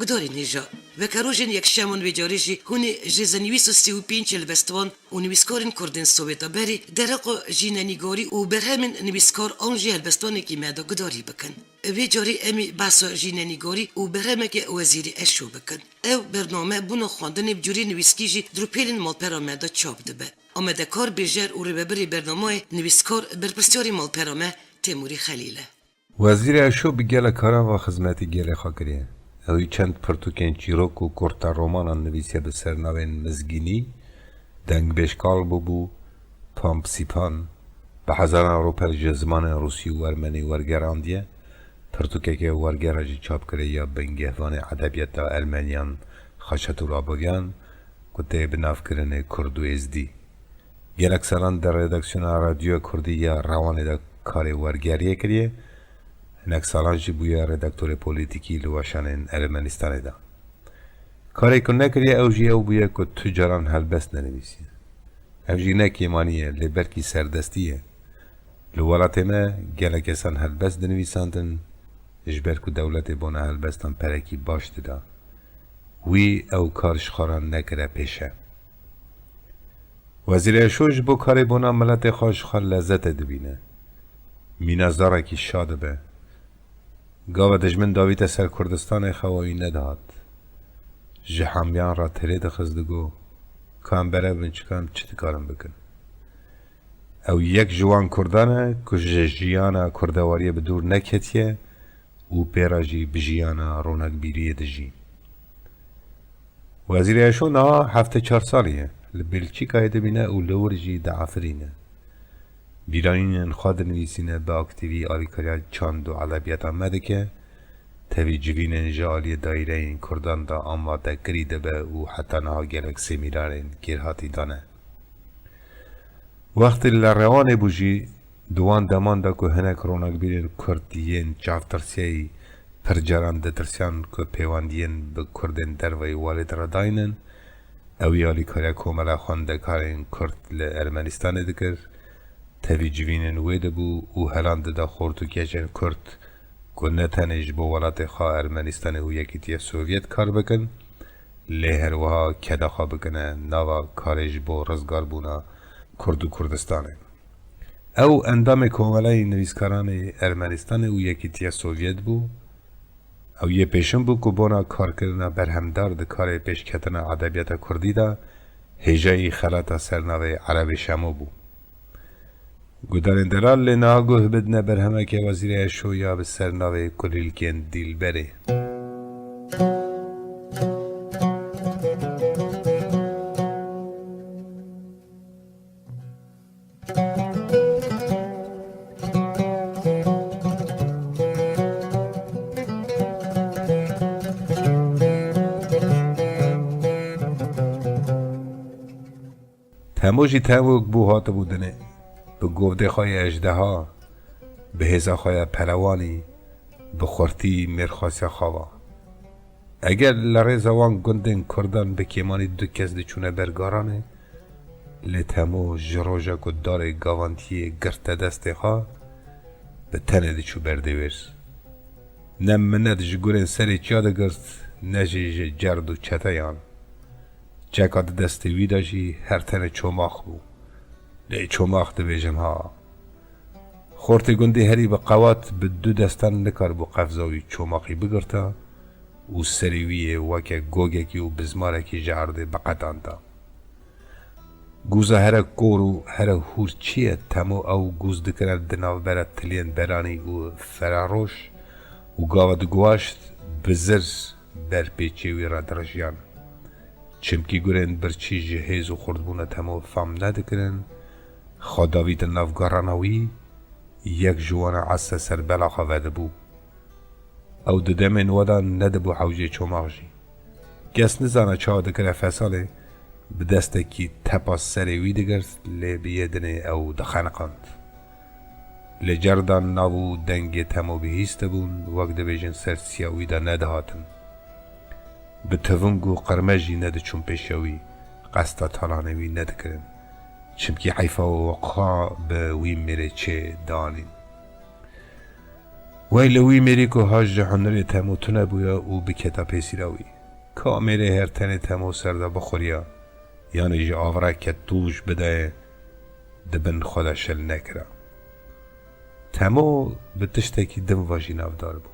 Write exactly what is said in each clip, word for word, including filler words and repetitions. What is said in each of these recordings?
Gudarên hêja, weke rojên yekşeman vê carê jî hûnê ji hezar neh sed û sî û pênc helbestvan û nivîskarên Kurd ên Sowêta berê dereqa jînenîgarî û berhemên nivîskar an jî helbestanekî me de gudarî bikin. Vê carê em ê behsa jînenîgarî û berhemeke Wezîrê Eşo bikin. Ew bername bûna xwendinê bi curê nivîskî jî di rûpelên malpera me de çap dibe. Amadekar, bêjer û rêvebirê bernameyê nivîskar berpirsyarê malpera me Temûrî Xelîl e. Wezîrê Eşo bi gelek karan ve xizmetî gelê xwe kiriye. Ew ê çend pirtûkên çîrok û kurte romanan nivîsiye bi sernavên Mizgînî, Dengbêj Kal bûbû, Pamp Sîpan, bi hezaran rûpel ji zimanên rûsî û ermenî wergerandiye, pirtûkeke wergera jî çap kiriye ya bingehvanê edebiyata ermeniyan Xaçatûr Abogyan ku tê bi navkirinê Kurd û Êzdî. Gelek salan di redaksiyona Radyoya Kurdî ya Rewanê de karê wergeriyê kiriye, hinek salan jî bûye redaktorê polîtîkî li weşanên Ermenistanê de. Karê ku nekiriye ew jî ew bûye ku tu caran helbest nenivîsiye. Ev jî ne kêmanî ye, lê belkî serdestî ye. Li welatê me gelek kesan helbest dinivîsandin, ji ber ku dewletê bona helbestan perekî baş dida. Wî ew kar ji xwe re nekire pêşe. Wezîrê Eşo ji bo karê bona miletê xwe ji xwe lezzetê dibîne. Mîna zarekî şa dibe. Gava dijmin davîte ser Kurdistanê xewa wî nedihat. Ji hemiyan re tirê dixist digo, ka em berev bin çika em çi dikarin bikin? Ew yek ji wan Kurdan e ku ji jiyana kurdewariyê bi dûr neketiye û pê re jî bi jiyana ronakbîriyê dijî. Wezîrê Eşo niha heftê çar salî ye. Li Belçîkayê dimîne û li wir jî diafirîne. Bîranînên xwe dinivîsîne, bi aktîvî alîkariya çand û edebiyata me dike. Tevî civînên ji aliyê daîreyên Kurdan de amadekarî dibe û heta niha gelek semînarên kêrhatî dane. Wextê li Rewanê bû jî, di wan deman de ku hinek ronakbîrên Kurd yên çavtirsiyeyî pir caran ditirsiyan ku pêwendiyên bi Kurdên derveyî welêt re daynin, ew ê alîkariya Komela Xwendekarên Kurd li Ermenistanê dikir, tevî civînên wê dibû û helan dida xort û keçên Kurd ku ne tenê ji bo welatê xwe Ermenistanê û Yekîtiya Sovyet kar bikin, lê her wiha keda xwe bikine nava karê ji bo rizgarbûna Kurd û Kurdistanê. Ew endamê Komeleyê Nivîskaranê Ermenistanê û Yekîtiya Sovyet bû. Ew yê pêşin bû ku bona karkirina berhemdar di karê pêşketina edebiyata kurdî de hêjayî xelata ser navê Erebê Şemo bû. Gudarên delal, lê niha guh bidine berhemeke Wezîrê Eşo ya bi ser navê Kulîlkên Dîlberê. Temo jî tevok bû, hatibû dinê. Bi govdê xwe ya ejdeha, bi hêza xwe ya pelewanî, bi xurtî mêrxasiya xwe va. Eger li rêza wan gundên Kurdan bi kêmanî du kes diçûne ber garanê, lê Temo ji roja ku darê gavantiyê girte destê xwe, bi tenê diçû ber dêwêr. Ne minet ji gurên serê çiya digirt, ne jî ji cerd û çeteyan. Çeka di destê wî de jî her tenê çomax bû. Lê çomax dibêjin ha. Xortê gundî herî bi qewat bi du destan nikaribû qefza wî çomaqî bigirta û serê wî yê weke gogekî û bizmarekî ji erdê biqetanda. Gûza here kor û here hûr çi ye? Temo ew gûz dikire di navbera tiliyên beranî û feraroj û gava diguhaşt, bi zir ber pêçiyê wî re dirijiyan. Çimkî gurên birçî ji hêz û xurtbûna Temo fam nedikirin, xwe davîtin nav garana wî, yek ji wana ese ser bela xwe vedibû. Ew di demên we de nedibû hewcê çomax jî. Kes nizane çawa dikire fesalê, bi destekî tepa serê wî digirt, lê bi yê dinê ew dixeniqand. Lê cerdan nav û dengê Temo bihîstibûn, wek dibêjin ser siya wî de nedihatin. Bi tivung û qirme jî nediçûn pêşiya wî, qesta talanê wî nedikirin. Çimkî heyfa we xwe bi wî mêrê çê dianîn. Wey li wî mêrî ku ha ji hunirê Temo tune bûya û biketa pêsîra wî. Ka mêrê her tenê Temo ser de bixuriya, yanî ji avre ketûj bidayê, di bin xwe de şil nekira. Temo bi tiştekî din ve jî navdar bû.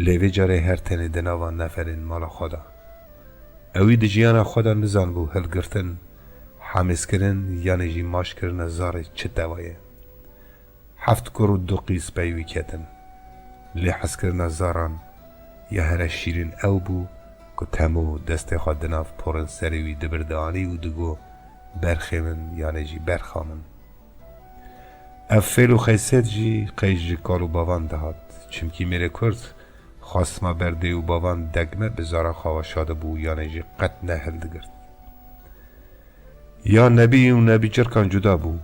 Lê vê carê her tenê di nava neferên mala xwe de. Ewî di jiyana xwe de nizanbû hilgirtin, hemêzkirin yanî jî maçkirina zarê çi teva ye. Heft kur û du qîz pey wî ketin. Lê hezkirina zaran ya here şîrîn ew bû ku Temo destê xwe di nav porên serê wî dibir dianî û digot, "Berxê min" yanê jî "Berxa min". Ev fêl û xeysêt jî qey ji kal û bavan dihat. Çimkî mêrê Kurd xwest ma ber dê û bavan degme bi zara xwe ve şadibû yanê jî qet nehildigirt. Ya nebî û nebîçirkan cuda bû.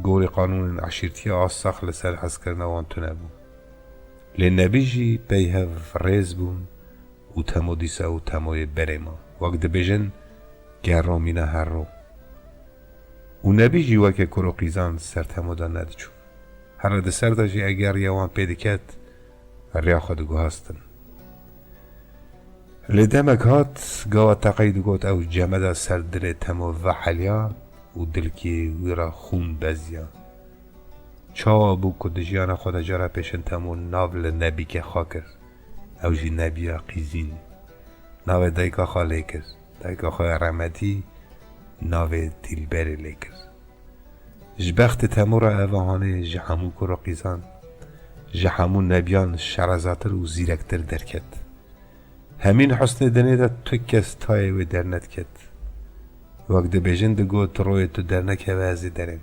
Gorî qanûnên eşîrtiyê a sax li ser hezkirina wan tune bû. Lê nebî jî pey hev rêz bûn û Temo dîsa û Temoyê berê ma. Wek dibêjin, gerro mîna herro. Û nebî jî weke kur û qîzan ser Temo de nediçû. Here di ser de jî eger riya wan pê diket, riya xwe diguhastin. Lê demek hat, gava teqey digot ew cemeda ser dilê Temo veheliya û dilkê wî re xûn beziya. Çawa bû ku di jiyana xwe de cara pêşin Temo nav li nebîke xwe kir. Ew jî nebiya qîzîn. Navê dayika xwe lê kir. Dayika xwe ya rehmetî navê Dîlberê lê kir. Ji bextê Temo re eva hanê ji hemû kur û qîzan, ji hemû nebiyan şerezatir û zîrektir derket. Hemîn husnê dinê de tu kes tayê wê dernediket. Wek dibêjin digot, "Royê tu dernekeve ez ê derêm."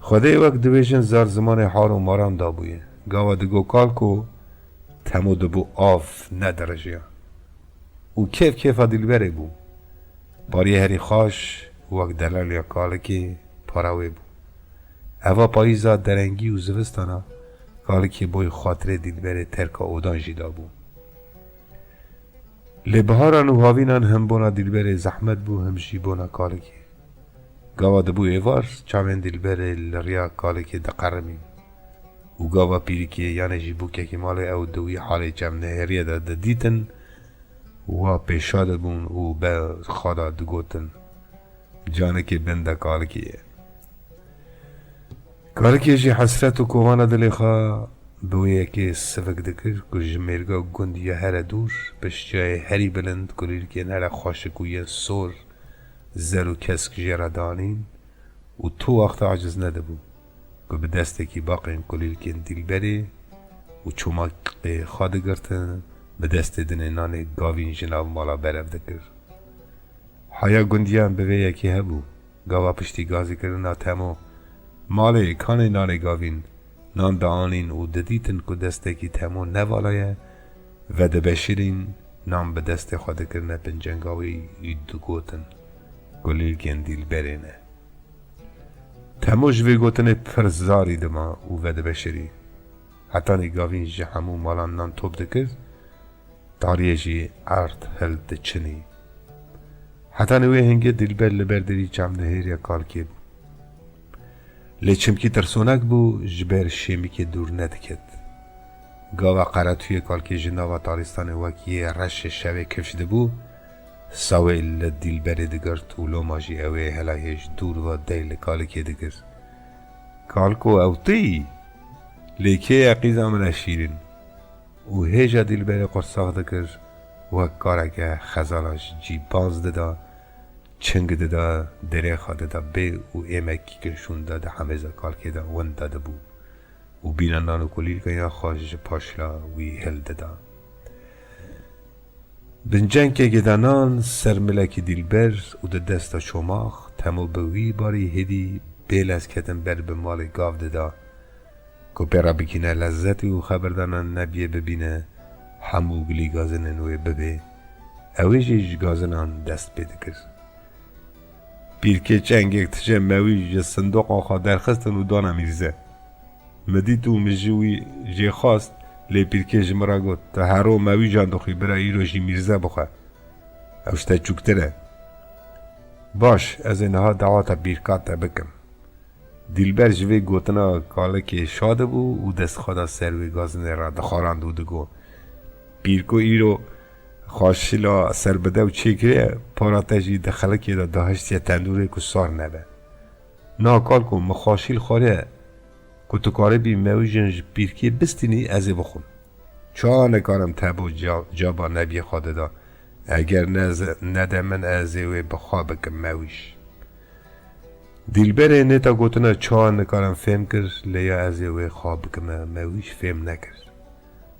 Xwedê wek dibêjin zar zimanê har û maran dabûye. Gava digot, "Kalko, Temo dibû av nedirijiya." Û kêf kêfa Dîlberê bû. Pariyê herî xaş wek delaliya kalikê para wê bû. Eva payîza derengî û zivistana kalikê boy xatirê Dîlberê terka odan jî dabû. Lê biharan û havînan him bona Dîlberê zehmet bû, him jî bona kalikê. Gava dibû êvar, çavên Dîlberê li riya kalikê diqerimîn. Û gava pîrikê yanê jî bûkekî malê ew di wî halê çavnehêriyê de didîtin, wa pêşa dibûn û bi xwe de digotin, "Canikê bin de kalikê ye." Kalikê jî hesret û kovana dilê xwe bi wê yekê sivik dikir ku ji mêrga gund ya here dûr, piştçiyayê herî bilind kulîlkên here xweşik û yên sor, zer û kesk jê re danîn û tu wexta aciz nedibû ku bi destekî baqên kulîlkên Dîlberê û çomakê xwe digirtin, bi destê dinê nanê gavîn ji nav mala berev dikir. Haya gundiyan bi vê yekê hebû. Gava piştî gazîkirina Temo, malê kanê nanê gavîn, nan dianîn û didîtin ku destekî Temo nevala ye, vedibeşirîn, nan bi destê xwe dikirine pincenga wî û digotin, "Kulîlkên Dîlberê ne." Temo ji vê gotinê pir zarî dima û vedibeşirî. Hetanî gavîn ji hemû malan nan top dikir, tariyê jî erd hildiçinî. Hetanî wê hingê Dîlber li ber derî çavnehêriya kalkê bû. Lê çimkî tirsonek bû, ji ber şêmikê dûr nediket. Gava qeretûyê kalkê ji nava taristanê wek yê reşê şevê kifş dibû, sawê li Dîlberê digirt û loma jî ew ê hela hêj dûr ve dey li kalikê dikir. "Kalko, ew tu yî? Lê kê ye qîza min e şîrîn?" Û hêja Dîlberê qursax dikir, wek kareke xezala ji cî banz dida, çing dida, derê xwe dida bê û êmekî kinşûn de di hemêza kalkê de winda dibû û bîna nan û kulîlka ya xwe ji paşla wî hildida. Bincenkekê de nan ser milekî Dîlber û di desta çomax, Temo bi wî barî hêdî bê lez ketin ber bi malê gav dida. Ku pê re bikîne lezzetî û xebirdana nebiyê bibîne, hemû gilî gazinên wê bibê, ew ê jî ji gazinan dest pê dikir. Pîrkê çengek tije mewî ji sindoqa xwe derxistin û dana Mîrze. Min dît û min ji wî jê xwest, lê pîrkê ji min re got, "Tu hero mewîcan dixwî, bira îro jî Mîrze bixwe. Ew ji te çûktir e." "Baş, ez ê niha daweta pîrka te bikim." Dîlber ji vê gotina kalikê şa dibû û dest xwe da ser wê gazinê re dixwarand û digot, Pîrko îro xaşîla serbidew çêkiriye, para te jî di xelikê de dahiştiye tendûrê ku sar nebe. Na kalko, min xaşîl xwariye ku tu karibî mewîjên ji pîrkê bistînî ez ê bixwim. Çawa nikarim te bo ca-, caba nebiyê xwe dida? Eger nez-, nede min ez ê wê bi xwe bikim mewîj. Dîlberê nêta gotina çawa nikarim fêm kir, lê ya ez ê wê xwe bikime mewîj fêm nekir.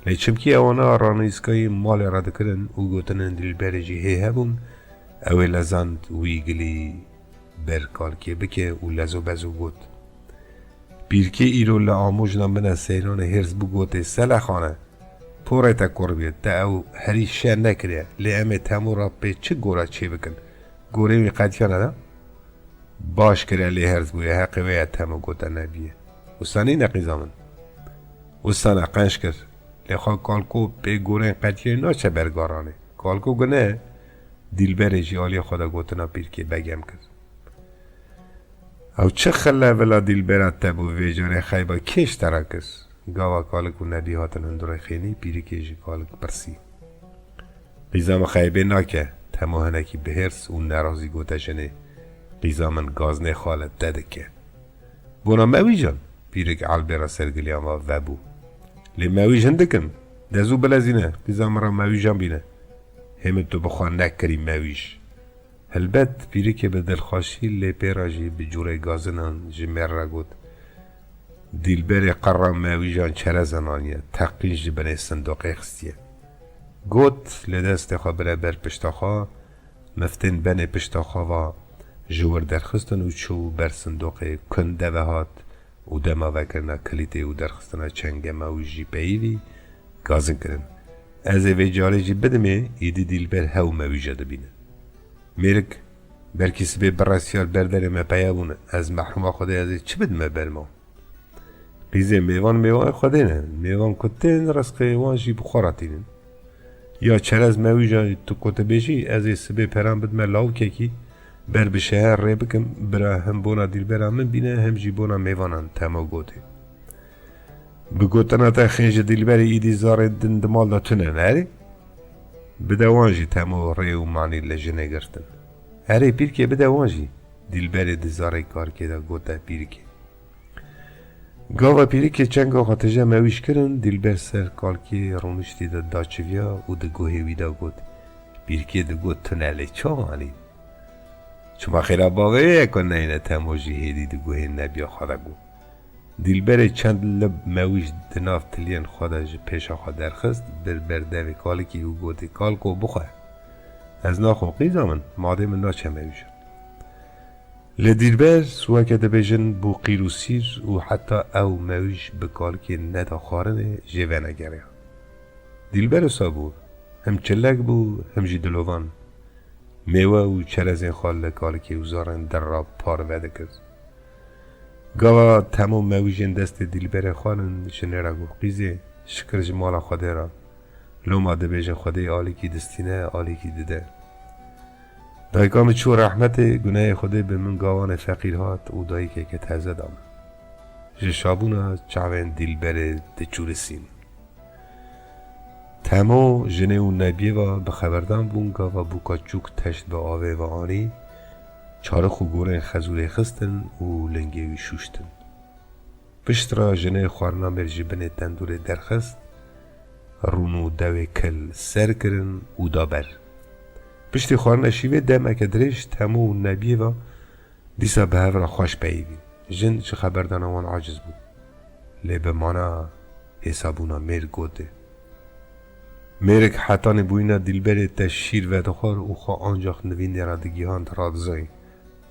Lê çimkî ewana ranîskayî malê re dikirin û gotinên Dîlberê jî hê hebûn, ew ê lezand wî gilî ber kalkê bike û lezo bezo got, Pîrkê îro li amojna min e seyranê hêrs bû gotê, Selexane, porê te kur bê, te ew herî şer nekiriye, lê em ê Temo re pê çi gora çê bikin? Gorê wî qetiyane de? Baş kiriye lê hêrs bûye, heqê wê ye Temo gote nebiyê. Wisa nîne qîza min? Wisa ne, qenc kir. Lê xwe kalko pê gorên qetiyê naçe ber garanê. Kalko gune, Dîlberê jî aliyê xwe de gotina pîrkê begem kir. Ew çi xile vila Dîlbera te bû vê carê xeyba kê ji te re kir? Gava kalik û nebî hatin hundirê xênî, pîrikê ji kalik pirsî. Qîza min xeybê nake, Temo hinekî bi hêrs û nerazî gote jinê, Qîza min gazinê xwe li te dike. Bona mewîjan, pîrik Elbêra ser giliyan ve vebû. Lê mewîj hindik in, de zû bilezîne, qîza min re mewîjan bîne. Hê min tu bi xwe nekirî mewîj. Helbet pîrikê bi dilxweşî lê pê re jî bi cûrê gazinan ji mêr re got, Dîlberê qerra mewîjan çerezan aniye, teqîn ji binê sindoqê xistiye. Got, lê destê xwe bire ber pişta xwe, miftên benê pişta xwe va ji wir derxistin û çû ber sindoqê kund de ve hat û dema vekirina kilîtê û derxistina çengema wî jî peyivî gazin kirin. Ez ê vê carê jî bidimê, îdî Dîlber hew mewîja dibîne. Mêrik, belkî sibê biresiya li ber derê me peya bûne. Ez mehrûma Xwedê, ez ê çi bidime ber ma? Qîzê, mêvan mêvanê Xwedê ne. Mêvan ku tên, rizqê wan jî bi xwe re tînin. Ya çerez mewîja tu ku dibêjî, ez ê sibê peran bidime lawikekî, ber bi şeher rê bikim, bira him bona Dîlbera min bîne, him jî bona mêvanan, Temo gotê. Bi gotina te xêj û Dîlberê îdî zarê din di mal de tune ne, erê? Bide wan jî, Temo rê û manî li jinê girtin. Erê pîrkê, bide wan jî, Dîlberê di zarê kalkê de gote pîrikê. Gava pîrikê çenga xwe tije mewîj kirin, Dîlber ser kalkê rûniştî de daçiviya û di guhê wî de got, Pîrkê digot, tune lê çawa anî? Çima xêra bavê wê ye ku neyne? Temo jî hêdî di guhê nebiya xwe de got. Dîlberê çend lib mewîj di nav tiliyên xwe de ji pêşa xwe derxist, bir ber devê kalikî û gotê, Kalko bixwe. Ez naxwim qîza min, madê min naçe mewîjan. Lê Dîlber, weke dibêjin, bû qîr û sîr û heta ew mewîj bi kalikê neda xwarinê jê venegeriya. Dîlber wisa bû, him çilek bû, him jî dilovan. Mêwe û çerezên xwe li kalikê û zarên der re parve dikir. Gava Temo mewîjên destê Dîlberê xwarin, jinê re got, Qîzê, şikir ji mala Xwedê re. Loma dibêjin Xwedê alîkî distîne, alîkî dide. Dayika min çû rehmetê, gunehê Xwedê bi min gawanê feqîr hat û dayikeke teze da min. Ji şabûna çavên Dîlberê diçûrisîn. Temo, jinê û nebiyê ve bi xeberdan bûn, gava bûka çûk teşt bi avê ve anî, çarix û gorên xezûrê xistin û lingê wî şûştin. Pişt re jinê xwarina mêr ji binê tendûrê derxist, rûn û dewê kil ser kirin û da ber. Piştî xwarina şîvê demeke dirêj Temo û nebiyê ve dîsa bi hev re xweş peyivîn. Jin ji xeberdana wan aciz bû. Lê bi mana hêsabûna mêr gotê, Mêrik hetanî bûyîna Dîlberê te şîr vedixwar û xwe ancax nivînê re digihand radizayî.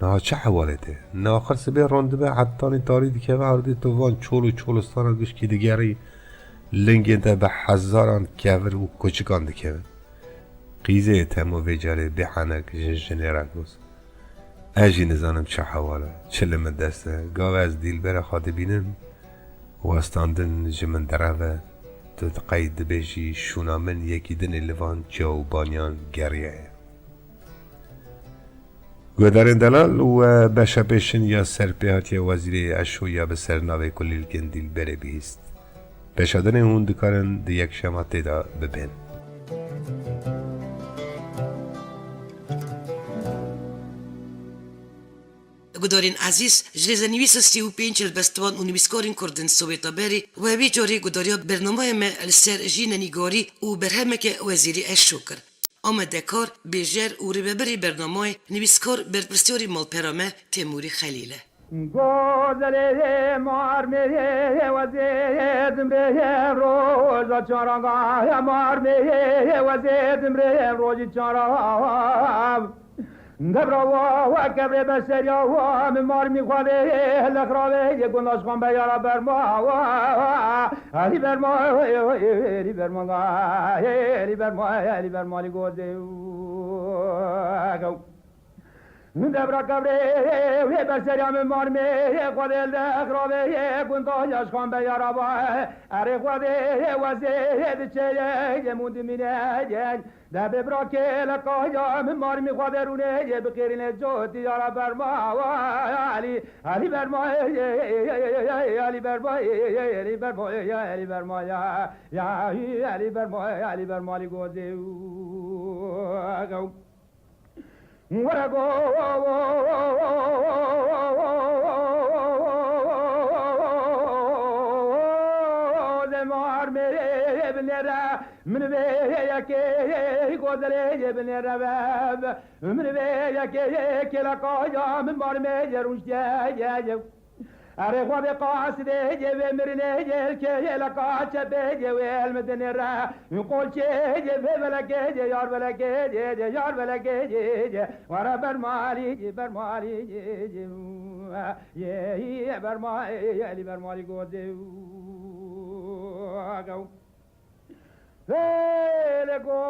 Niha çi hewalê te? Naxir sibê rondibe hetanî tarî dikeve erdê, tu van çol û çolistana gişkî digerî, lingên te bi hezaran kevir û kuçikan dikevin. Qîzê Temo vê carê bê henek ji jinê re got, Ez jî nizanim çi hewal e, çi li min dest e. Gava ez Dîlbera xwe dibînim, westandin ji min dereve, tu qey dibêjî şûna min yekî dinê li van çiya û baniyan geriyaye. Guhdarên delal, we beşa pêşin ya serpêhatiya Wezîrê Eşo ya bi sernavê Kulîlgên Dîlberê bihîst. Beşa din ê hûn dikarin di yekşema tê de bibên. Gudarên ezîz, ji rêzenivîsa sî û pênc helbestvan û nivîskarên Kurd in Sowêta berê, we vê carê gudariya bernameyê me li ser jînenîgarî û berhemeke Wezîrê Eşo kir. Amadekar, bêjer û rêvebirê bernameyê, nivîskar, berpirsiyarê malpera me Temûrî Xelîl e. Gozelê marmê wezê dimrê roja çaranga, marmê wezê dimrê rojî çaranga. Debra wa, wa kevrê beşeriya wa, min marmî xwedê, lexravê, yê gunda şixan be yara berma wa, wa, wa, Elî berma, Elî berma, Elî berma, Elî berma, Elî gozê. Min debra kevrê, wê beşeriya min marmê, xwedê, lexravê, yê gunda şixan be yara ba. Erê xwedê, wezê, diçe, yê mûn dimîne, yê. Debê bira kêleka ya min marmî xwe derûnê yê bi xêrînê cotî yara berma wa Elî, Elî berma, Elî berma, Elî berma, Elî berma ya, ya, Elî berma, Elî berma, Elî gozê. Were go, zemar mê binêre. Min vê yekê gozelê yê binêre ve. Min vê yekê kêleka ya min marmê yê rûniştiye ye. Erê xwedê qasidê yê vê mirinê yê kêleka çepê yê wê el min dinêre. Qolçê yê vê velekê yê yar velekê yê yar velekê yê. Were bermalî bermalî yê yê berma yê Elî bermalî gozê. Vêle go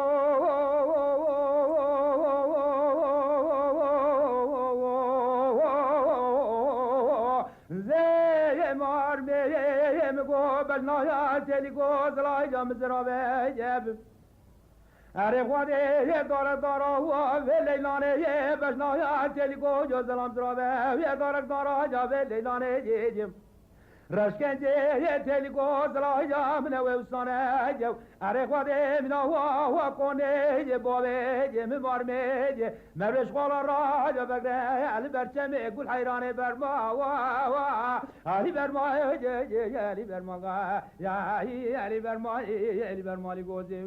zê marmê min go belnaya telî go zilaya min zirave yeb. Erê xwedê yê dare dara wa vê leylanê yê belnaya telî go yo zilam zirave yê dare dara ya vê leylanê yê. Reşkencê yê têlî gozilaya min e wê wisane yew. Erê xwedê min a wa wa konê yê bavê yê min marmê yê. Merwêş xwala ra ya vegre, Elî berçemê gul heyranê berma wa wa. Elî berma yê yê yê Elî berma ga. Ya Elî berma yê Elî berma lî gozê.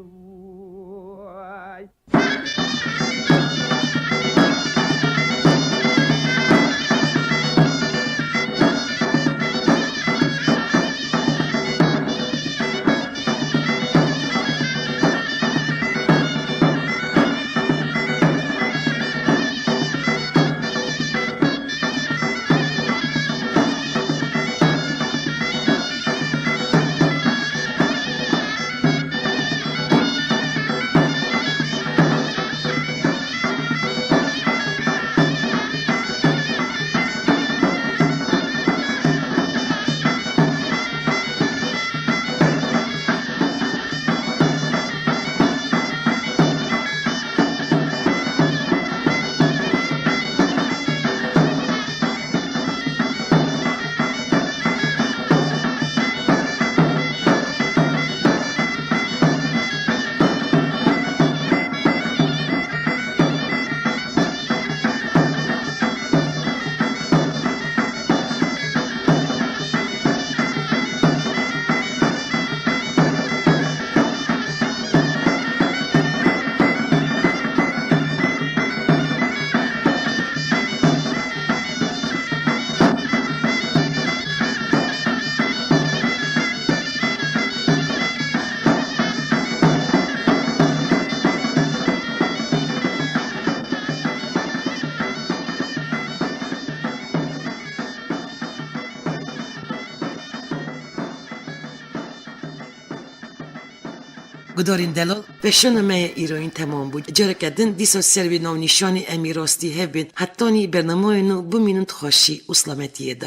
Gudarên delal, weşana me ya îroyîn temam bû. Careke din dîsa ser vê navnîşanê em ê rastî hev bên. Hetanî bernameya nû bimînin di xweşî û selametiyê de.